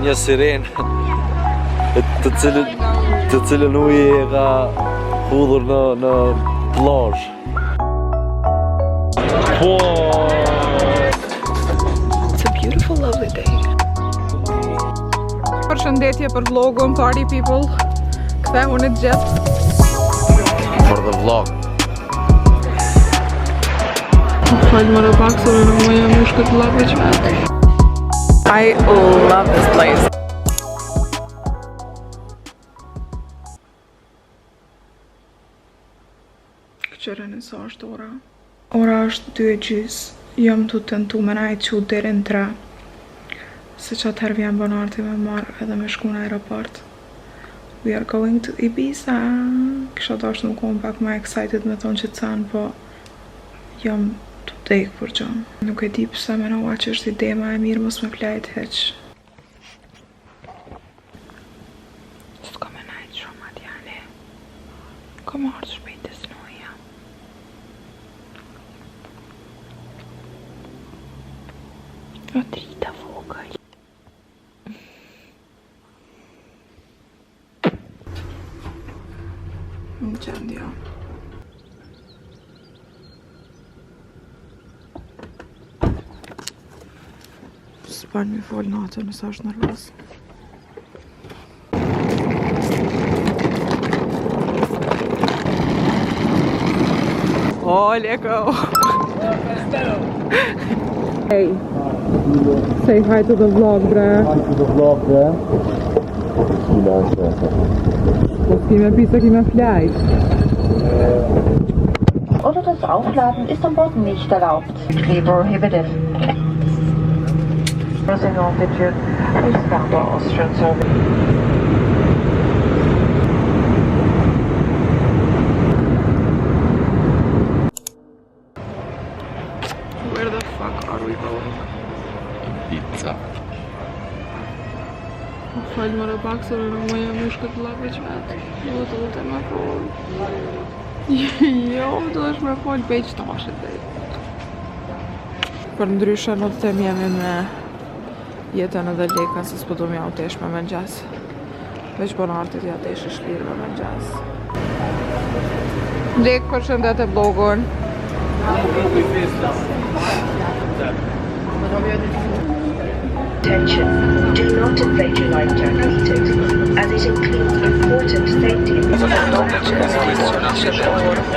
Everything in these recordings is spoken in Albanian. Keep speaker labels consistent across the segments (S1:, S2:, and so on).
S1: një sirenë e të cilën të cilën uji e ka hudhur në në plazh. Po.
S2: It's a beautiful lovely day. Përshëndetje për vlogun Party People. Kthehuni të gjithë.
S1: For the vlog.
S2: Fal më pak se nuk më jam mush këtë llapë që vetë. I love this place. Këqyreni sa është ora. Ora është 2 e gjys. Jam të tentu me na e qu deri në 3. Se që atëherë vjen Bonarti me marrë edhe me shku në aeroport. We are going to Ibiza. Kisha dashtë më konë pak më excited me thonë që të po jam të dek për gjumë. Nuk e di pse menova që është ide ma e mirë mos me flajt hiq. S'ka me najt shumë atjane. Ka më ardhë shpejt të snoja. O drita vogël. Në gjendja. S'ban mi fol natën nëse është nervoz. Oh, Leko. Hey. Say hi to the vlog, bre.
S1: Hi to the vlog, bre. Kila është e
S2: Po s'ki me pi se ki me flajt.
S3: Oder das Aufladen ist an Bord nicht erlaubt. Strictly prohibited. Cruising altitude Lufthansa Austrian Service.
S2: Where the fuck are we going?
S1: Pizza.
S2: Po fal më pak se nuk më jam mush këtë llapë që vetë. Jo, të do të me fol. Jo, do është me fol pej që tashit dhe. Për ndryshe në të tem jemi me jetën edhe leka se s'po du m'ja u tesh me mëngjes. Veç Bonartit ja tesh e shlirë me mëngjes. Lek, përshëndet e vlogun.
S3: Attention, do not inflate your life jacket needed, as it includes important safety information.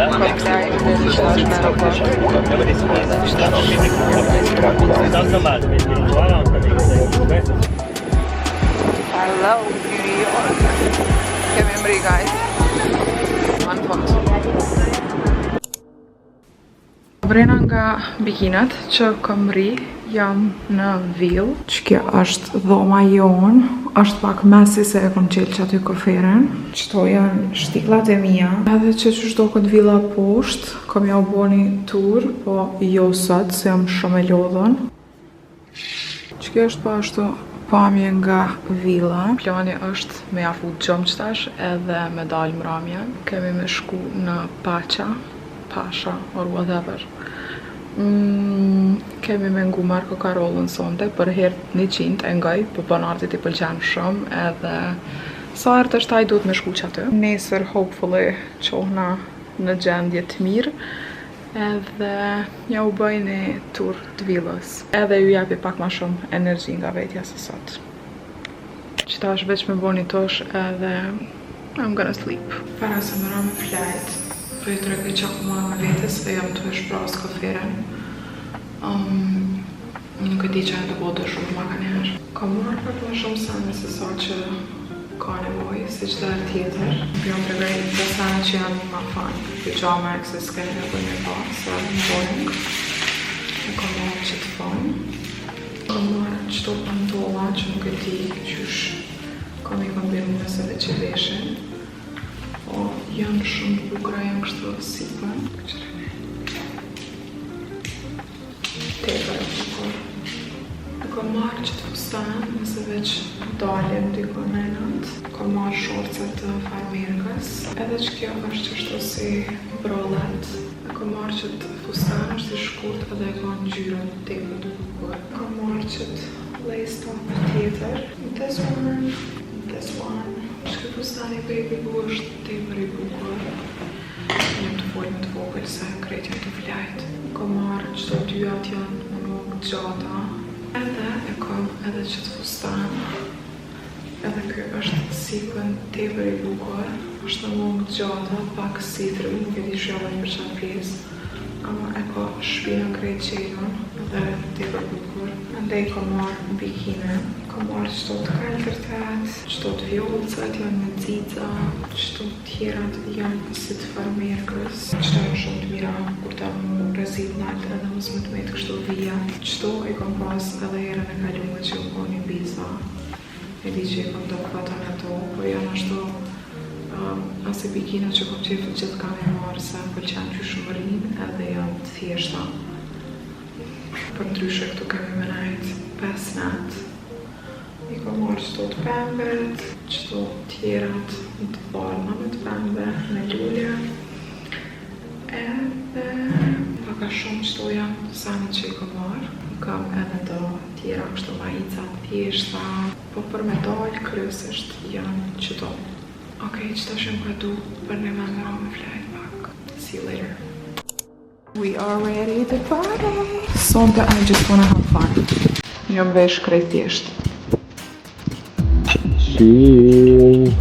S2: Kom flajt dhe që tash me aeroport. Hello, New York. Kemi mri, guys. Ma në fund. Vrena nga bikinat që kom mri, jam në vill. Që kjo është dhoma jonë, është pak messy se e kom qelë që aty koferin. Qëto janë shtiklat e mia. Edhe që që shdo këtë villa poshtë, kom ja u bo një tur, po jo sot, se jam shumë e lodhën. Që kjo është po ashtu pamje nga villa. Plani është me ja fut gjumë qëtash edhe me dalë mramje. Kemi me shku në Pacha, Pasha or whatever. Mm, kemi me ngu Marko Karolën sonte për herë 100 e ngoj, po Bonartit i pëlqen shumë edhe sa herë të shtaj duhet me shku që aty. Nesër hopefully qohna në gjendje të mirë edhe ja u bëj një tur të villës. Edhe ju japi pak ma shumë energji nga vetja se sot. Që tash veç me bo një tush edhe I'm gonna sleep. Para se më ra me flajt, po ju tregoj qa ku marrë me vete se jam të e shpras koferen. Um, nuk e di që e të bo të shumë ma ka njerë. Ka marrë pak më shumë sene se sa që ka nevojë, si çdo herë tjetër. Po jam tregoj do sene që janë ma fun. Pyjama e këse s'keni nevojë me pa, se boring. E kam marrë që të fun. Kam marrë qëto pantolla që nuk e di qysh kam i kombinu nëse veç i veshin. Po, janë shumë të bukura, janë kështu sipër. Këqyreni. Tepër e bukur. E kam marrë që të fustan, nëse veç dalim diku në natë. Kam marrë shorca të farmerkës. Edhe që kjo është qështu si bralette. E kam marrë që të fustan është i shkurt edhe e ka ngjyrën tepër të bukur. Kam marrë që të Lace top tjetër. This one, this one. Që fustani baby boo është tepër i bukur. Jam tu folë me të vogël se krejt janë tu flajt. Kom marrë qëto dyjat janë me mongë të gjata. Edhe e kom edhe qëtë fustan. Edhe ky është sequin tepër i bukur. Është me mongë të gjata, pak see-through, nuk e di që jam për qatë pjesë. Ama e ka shpinën krejt qelun dhe tepër bukur. Andej kom marrë bikini. Kom marrë qëto të kaltërtat, qëto të vjollcat janë me xixa, qëto tjerat janë si të farmerkës. Qëto janë shumë të mira kur ta mu rrezit nalt edhe mos me të met kështu vija. Qëto i kom pas edhe herën e kaluar që u kon Ibiza. E di që i kom do paton ato, po janë ashtu um, asi bikina që kom qef gjithë kam e marrë se më pëlqen që shumë rinë edhe janë të thjeshta. Për ndryshe këtu kemi me najt 5 natë. I kom marrë qëto të pembet, qëto tjerat të varna me të pembe, me lule. Edhe paka shumë qëto janë senet që i kom marrë. I kam edhe do tjera kështu majica të thjeshta, po për me dalë kryesisht janë qëto. Okej, qëto shumë ka du për një me me me flajt pak. See you later. We are ready to party. Sonte I just wanna have fun. Jam vesh krejt thjesht.
S1: Chill.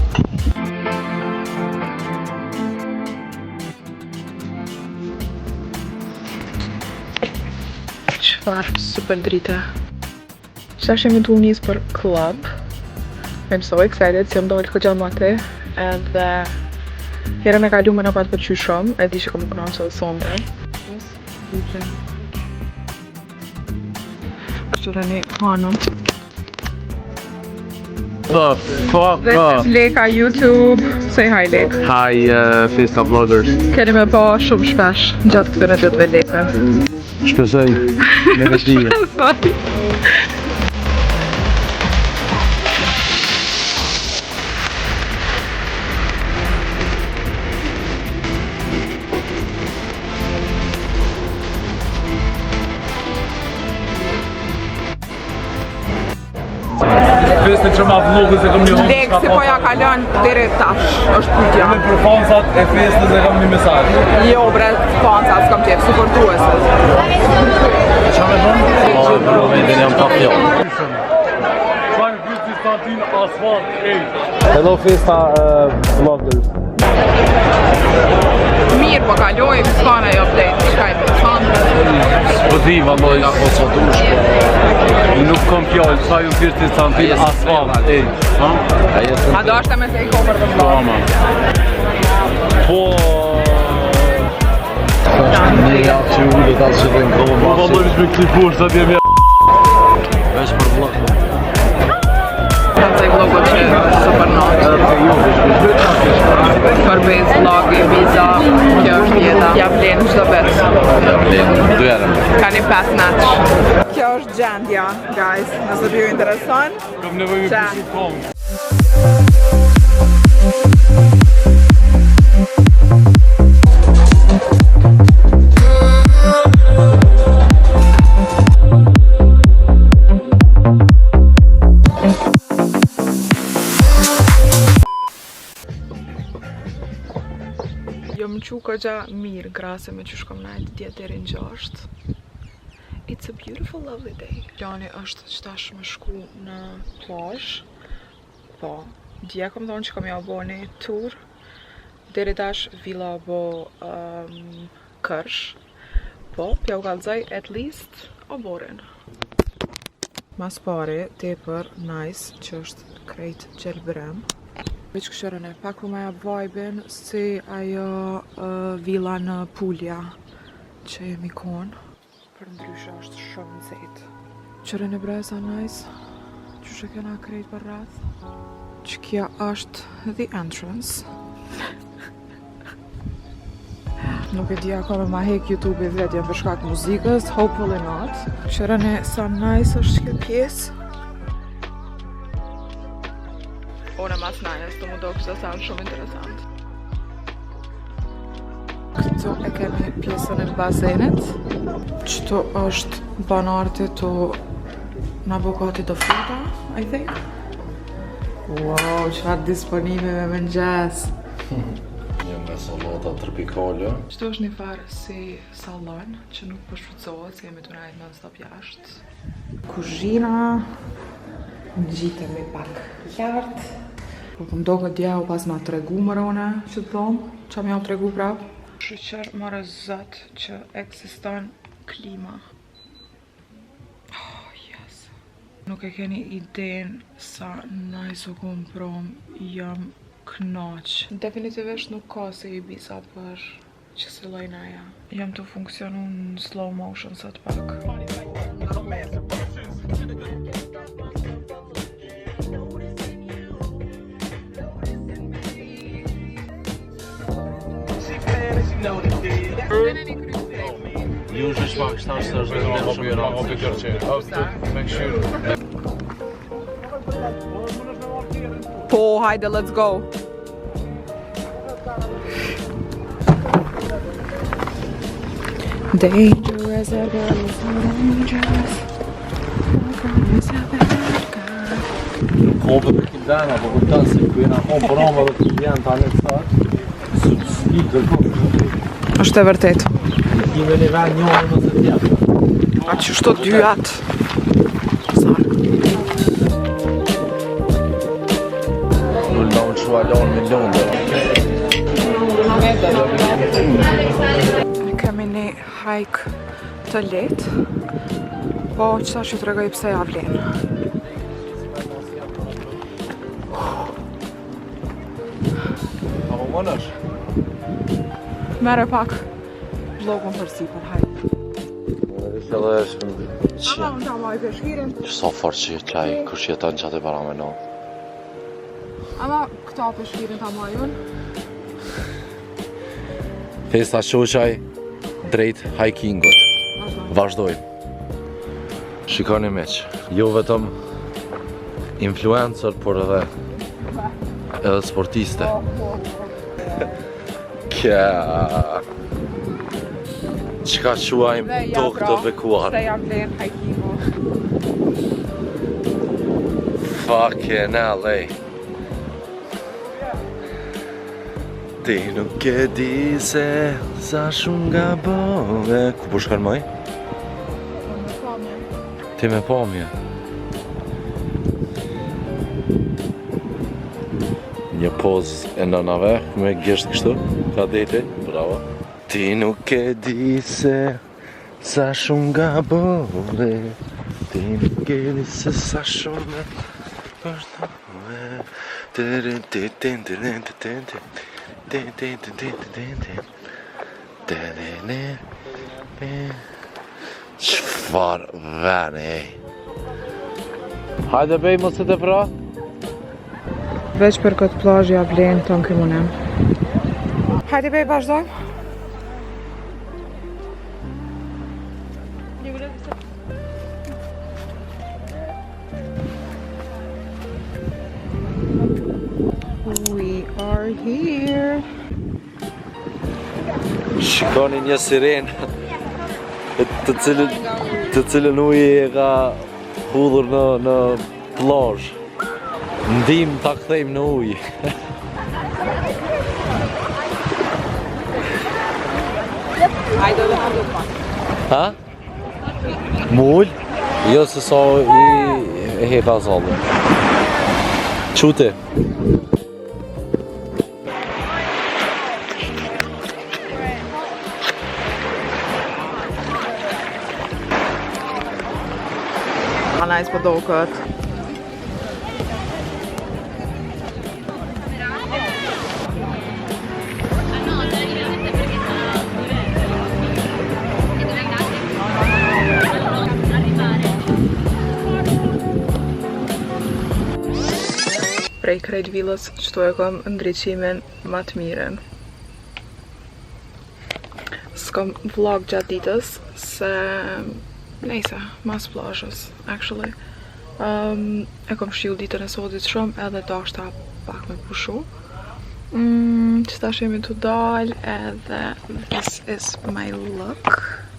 S2: Çfarë super drita. Tash jemi tu nis për club. I'm so excited, si jam dalë këgja mate. Edhe herën e kaluar më na pat pëlqy shumë, e di që kom kënaqur edhe sonte. Kështu tani hanëm.
S1: The fuck
S2: This is Leka YouTube. Say hi Lek.
S1: Hi, uh, Festa Vloggers.
S2: Keni me pa shumë shpesh gjatë këtyre ditëve Leka.
S1: Shpresoj me vetëdije.
S2: Sorry.
S4: Festën që ma vlogës e kam një
S2: Lek, si po ja kalon deri tash, është pyetja.
S4: Me për fansat e festës e kam një mesazh.
S2: Jo, bre, fansa, s'kam qef, suportuesit.
S4: Qa me thonë?
S1: Po, për momentin jam pa fjalë.
S4: Çfarë vysti Stantin asfalt, ej.
S1: Hello Festa uh, Vloggers.
S2: Mirë, po kalojmë, s'ka në jo update, çka i po thonë.
S4: Po di, vallai, po sa dush, po. Nuk kam fjalë, sa ju Festi Stantin asfalt, ej. Ha?
S2: A do është me se i kopër për
S4: Po, ama. Po,
S1: Një javë që ullët atë që dhe në kohë
S4: po vallai me klipu sa djem ja.
S1: Vesh për vlog.
S2: Të vlogu që super natë. Për bez vlog, Ibiza, kjo është jeta. Ja vlen çdo vet.
S1: Ja vlen, dy herë.
S2: Ka një 5 natë. Kjo është gjendja, guys, nëse ju intereson.
S4: Kam nevojë me
S2: Qa?
S4: pushu kom.
S2: Jo më qu këgja mirë grase me që shkom najtë dje deri në 6. It's a beautiful lovely day. Plani është që tash me shku në plazh. Po, dje kom thonë që kom ja bo një tur. Deri tash villa bo um, kërsh. Po, pja u kallëzoj at least oborin. Mas pari, tepër nice, që është krejt gjelbrem. Veç këshërën e pak po ma jap vibe-in si ajo uh, villa në Puglia që jemi kon. Për ndryshe është shumë nxehtë. Qërën e bre sa nice. Qysh e kena krejt për rreth. Që kjo është the entrance. Nuk e di a ka me ma hek YouTube-i vetëm për shkak muzikës, hopefully not. Qërën e sa nice është kjo pjesë. Unë mas najës të mu do kështë sa shumë interesant. Këtu e kemi pjesën e bazenit. Qëtu është banarti të Na bo gati do fruta, I think. Wow, çfarë disponime me mëngjes.
S1: Një me salata tropikale.
S2: Qëtu është një farë si salon që nuk po shfrytëzohet, se jemi tu nejt non stop jashtë. Kuzhina, ngjitemi pak lart. Po po m'doket dje u pas ma tregu mërone që të dhomë, qa më jau tregu prap. Shyqyr more zot që eksiston klima. Oh, yes. Nuk e keni iden sa nice u kom prom, jam knaq. Definitivisht nuk ka si Ibiza për që si lloj naja. Jam të funksionu në slow motion sot pak.
S1: Ju është shpak shtash se është dhe shumë rëndë.
S2: Po, hajde, let's go. Dangerous, that girl is so dangerous. That girl is a bad girl.
S1: Nuk ka për për kim dana, po kupton se ku jena kon për rama dhe ku janë tani këta. Së s'ki kërkon.
S2: Është e vërtet.
S1: Kime një vend një orë nëse tjetër.
S2: A që shto dyat? Sark.
S1: Nuk na unë shua lanë me Londër.
S2: Ne kemi një hike të lehtë, po që tash ju tregoj pse ja vlen.
S1: A po mënësh?
S2: Mere pak vlogun për sipër, hajde.
S1: Edhe është
S2: Ama unë ta maj peshkirin.
S1: Sa fort që qaj kush jeton që aty para me no.
S2: Ama këta peshkirin ta maj unë.
S1: Festa Shoqaj drejt hikingut. Vazhdojmë. Shikoni miq, jo vetëm influencer, por edhe edhe sportiste. Kja. Qka quajmë tokë të bekuar.
S2: Se jam vlen hikingu.
S1: Fucking hell, ej. Ti nuk e di se sa shumë gabove. Ku po shkon moj?
S2: Me pamje.
S1: Ti me pamje. Një poz e nënave me gisht kështu, ka deti, bravo. Ti nuk e di se sa shumë gabove. Ti nuk e di se sa shumë e vazhdove. Tërin, tin, tin, tin, tin, tin, tin, tin, tin, tin, tin, tin, tin, tin, tin. Çfar vene, ej. Hajde bej mos e të pra.
S2: Veç për këtë plazh ja vlen tonë ky munem. Hajde bej, vazhdojmë. We are here.
S1: Shikoni një siren të cilën të cilën uji e ka hudhur në në plazh. Ndim ta kthejmë në ujë.
S2: Hajde dhe hajde pak.
S1: Ha? Mul? Jo se sa i e heka zallë. Quti.
S2: Ma nice po doket. Prej krejt villës qëtu e kom ndriçimin ma të mirën. S'kom vlog gjatë ditës, se nejse, mas plazhës, actually. E kom shiju ditën e sotit shumë edhe dashta pak me pushu. Që tash jemi të dal edhe this is my look.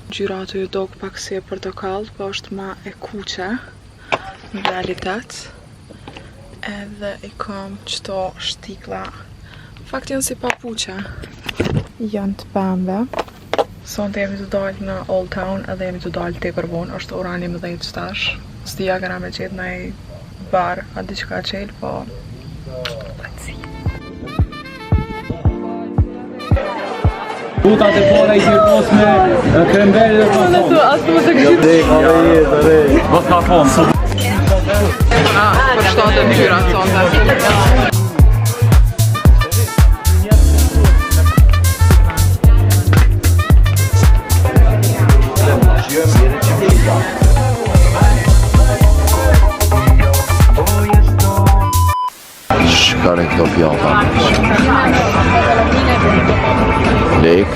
S2: Ngjyra aty ju dok pak si e portokall, po është ma e kuqe. në realitet. Edhe i kam qëto shtikla. Në fakt janë si papuqa. Janë të pembe. Sonte jemi të dalë në Old Town edhe jemi të dalë tepër vonë, është ora 11 tash. S'di a kena me gjetë naj bar a diçka qel, po let's see.
S4: Butat e para i ke pos me kremberi dhe fasol. Mos ka fon.
S2: Ah, përshtatë ngjyrat sonte.
S1: Shkare këto pjata. Lek.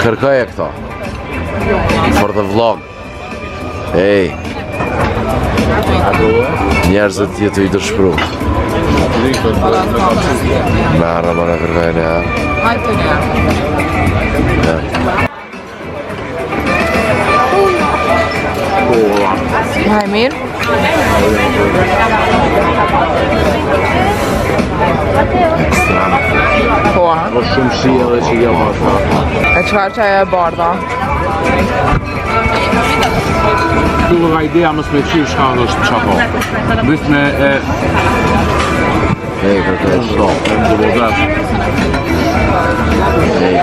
S1: Kërkoje këto. For the vlog. Ej. Njerëzit jetu i dëshpru. Merë, më në kërkoj një herë.
S2: Hajde një.
S1: Ja.
S2: Haj mirë.
S1: Ekstrem.
S2: Po, a?
S4: Po shumë shije edhe që kjo pasta.
S2: E çfarë që ajo e bardha?
S4: Këtu nga ideja mos me qysh shka është çapo. Bys me e
S1: Ej, kërkoj
S4: do, me të vozat.
S1: Ej,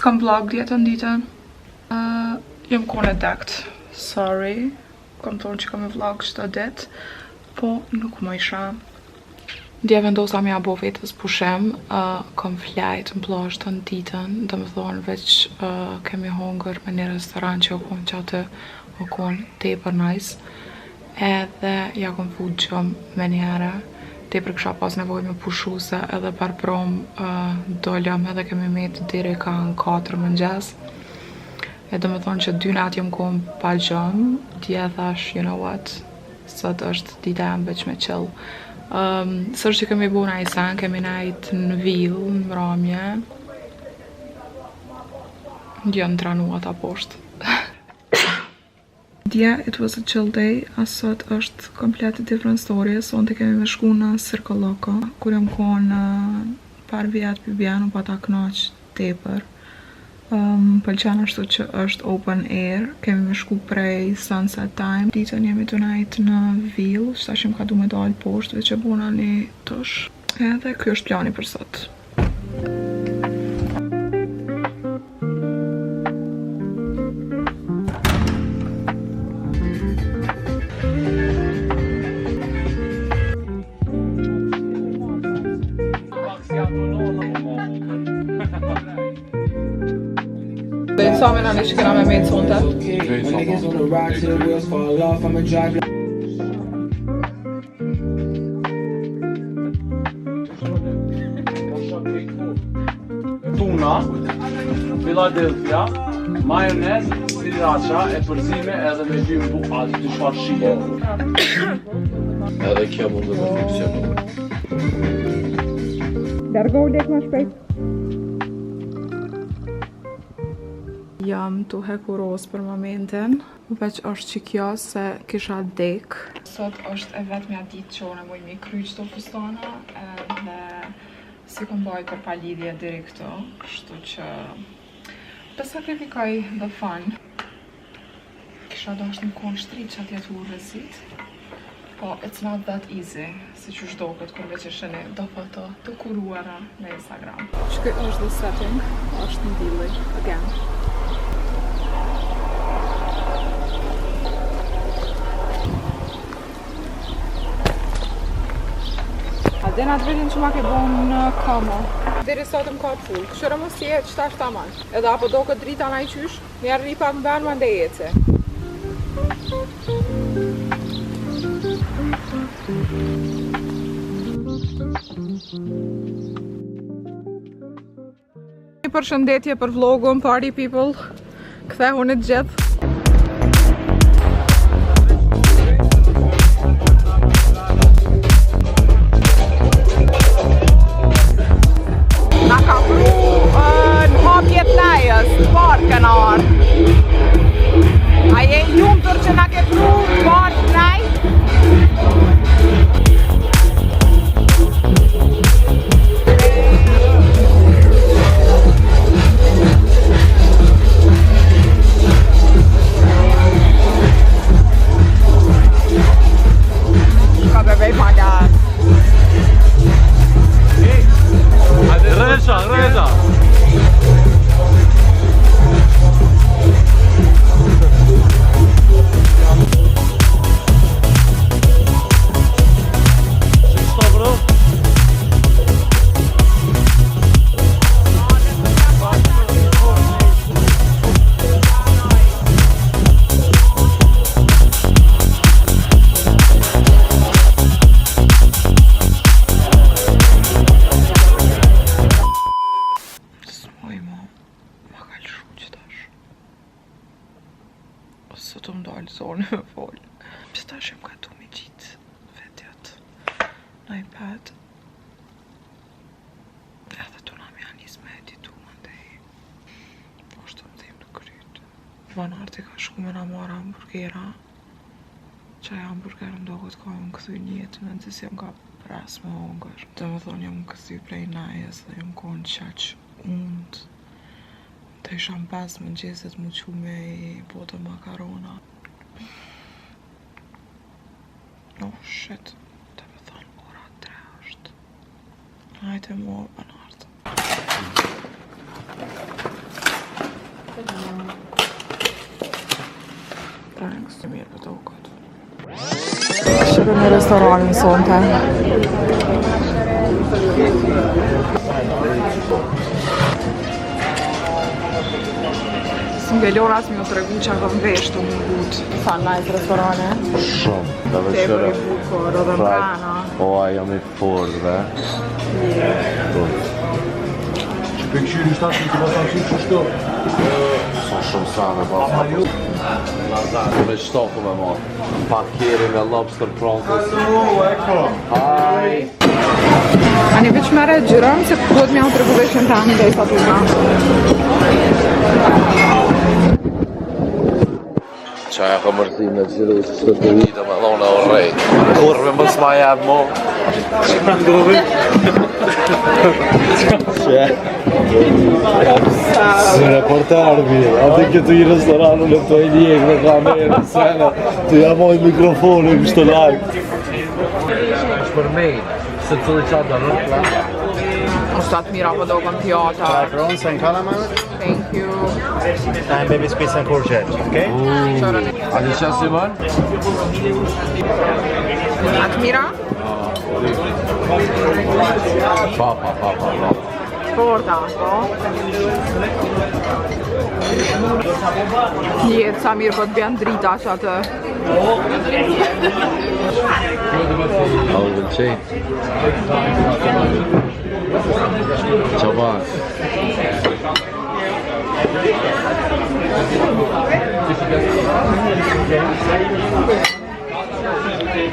S2: S'kam vlog djetën ditën. Jam kone dekt. Sorry. Kam thonë që kam me vlog çdo ditë, po nuk më isha. Dje vendosa me ja bo vetës pushim, kam flajt në plazh të në ditën, do më thonë veç kemi hongër me një restoran që u konë që aty, u konë tepër nice. Edhe ja kom fut gjumë me njëherë. Tepër kisha pas nevojë me pushu se edhe par prom dolëm edhe kemi met deri ka në 4 mëngjes. E do me thonë që dy natë jam konë pa gjumë, dje thash, you know what, sot është dita jam veç me chill. Së është që kemi bu naj sen, kemi najt në vilë, në mramje. Janë tranu ata poshtë. Dje, it was a chill day, a sot është komplet different story. Sonte kemi me shku në Circoloco. Kur jam konë par vjet për bjen, u pata knaq tepër. Pëlqen ashtu që është open air, kemi me shku prej sunset time. Ditën jemi të najt në vilë, që tash ka du me dalë poshtë, veç e bona një tush. Edhe ky është plani për sot. Sa me në që kena me me sonte?
S5: Niggas on the ride till the wheels fall off. I'ma drive.
S4: Tuna, Philadelphia, majonez, sriracha e përzime edhe me dy bu atë dy çfarë shije.
S1: Edhe kjo mund të më funksionojë.
S2: Largohu lek më shpejt. Jam tu hekuros për momentin, veç është që kjo se kisha dek. Sot është e vetmja ditë që unë muj mi kry qëto fustana edhe si kom bajt për pa lidhje deri këto, kështu që të sakrifikoj the fun. Kisha dashtë më konë shtrit që atje të urësit, po it's not that easy, si që shdoket kur veç e sheni do foto të kuruara në Instagram. Që kjo është the setting, është në villi, again. A din atë vendin që ma ke bon në Como? Deri sot më ka full. Këshyre mos je që tash taman. Edhe apo do këtë drita na i qysh, më rri pak në vend mandej ece. Një përshëndetje për vlogun Party People. Kthehuni të gjithë. iPad. Edhe tu na m'ja nis me editu mandej. Po ashtu më dhim në kryt. Vanarti ka shku me na marrë hamburgera. Qaj hamburger më doket ka më kthy n'jetë, mezi si jam ka pres me hongër. Do me thonë jam kthy prej najës dhe jam konë qaq unt. Të isha në 5 mëngjesit mu qu me i bo do makarona. Oh shit, do me thonë ora 3 është. Hajde mo, Vanart. Thanks. Mirë për tokët. Shërë në restoranin sonte. Së ngelor as mi u tregu që kom vesh të më gut. Sa nice restorane.
S1: Shumë. Da
S2: Tepër
S1: vëshërë.
S2: i bukur, edhe mbrana.
S1: O, a jam i fort, dhe. Po.
S4: Që këqyri shtatë që të mos që kështu.
S1: Sa shumë sane, pa.
S4: Ama ju.
S1: Lazane, me shtoku me marrë. Pakeri me lobster prawns.
S4: Hello, eko.
S1: Hi.
S2: Ani veç mere xhiron se duhet m'ja u tregu veshin tani dhe i sa tuna.
S1: Qa ja ka mërzi me xhiru që të i do me thonë o rej. Kurve mos ma jep mo.
S4: Çka ndodhi?
S1: Që? Si reporter mi, atë këtë i restoran unë të i njek me kamerë, sene, të ja moj mikrofonin kështu live.
S4: Është për main, se cili qa do nuk pra.
S2: Është atë mira po do kom pjata.
S6: Prawns and calamari
S2: Thank you.
S6: and baby squid and courgette. Okay?
S1: A di qa si mën?
S2: Atë mira?
S1: Pa, pa, pa, pa, pa.
S2: Forta, po. Jetë, sa mirë po të bjen drita që atë.
S1: A u pëlqej? Qa ba?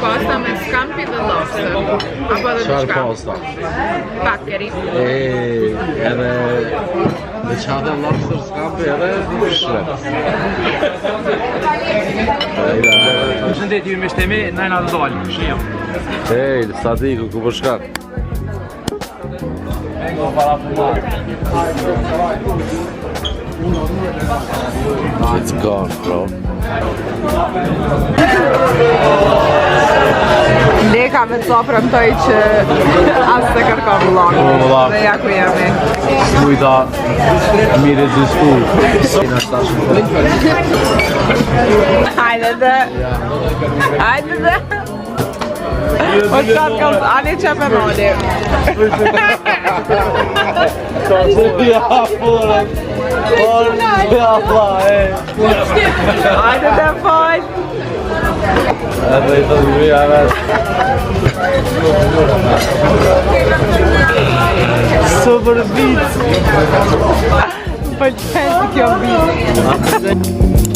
S2: Pasta me scampi dhe lobster. Apo edhe
S1: Qarë
S2: diçka.
S1: pasta?
S2: Paccheri.
S1: E, edhe... Me qa dhe lobster scampi edhe shrimp.
S4: Përshëndetje ju miqtë e mi, najna të dalë. Shijam.
S1: Ej, Sadiku, ku po shkan? It's gone, bro.
S2: Leka me co premtoj që as të kërkon vlog.
S1: Po, vëlla.
S2: Dhe ja ku jemi.
S1: Mujta mi rezistu.
S2: Hajde dhe. Hajde dhe. O qatë kam, ani që për noli.
S1: Ja, pore. Por, ja, pa, e.
S2: Hajde dhe fal.
S1: Edhe i të dhëvria vetë.
S2: Super beat. Pëlqen kjo beat.